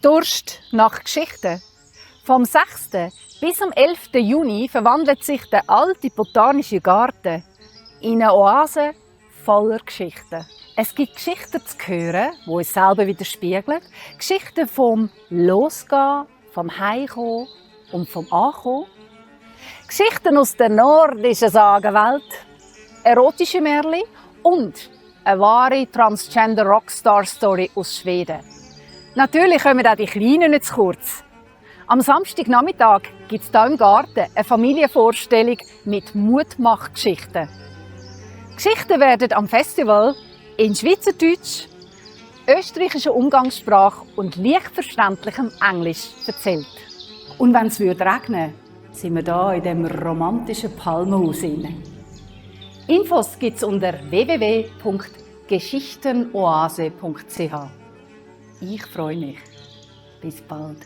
Durst nach Geschichten. Vom 6. bis am 11. Juni verwandelt sich der alte botanische Garten in eine Oase voller Geschichten. Es gibt Geschichten zu hören, die uns selber widerspiegeln. Geschichten vom Losgehen, vom Heimkommen und vom Ankommen. Geschichten aus der nordischen Sagenwelt, erotische Märchen und eine wahre Transgender-Rockstar-Story aus Schweden. Natürlich kommen auch die Kleinen nicht zu kurz. Am Samstagnachmittag gibt es hier im Garten eine Familienvorstellung mit Mutmachgeschichten. Geschichten werden am Festival in Schweizerdeutsch, österreichischer Umgangssprache und leicht verständlichem Englisch erzählt. Und wenn es regnen würde, sind wir hier in diesem romantischen Palmenhaus. Infos gibt es unter www.geschichtenoase.ch. Ich freue mich. Bis bald.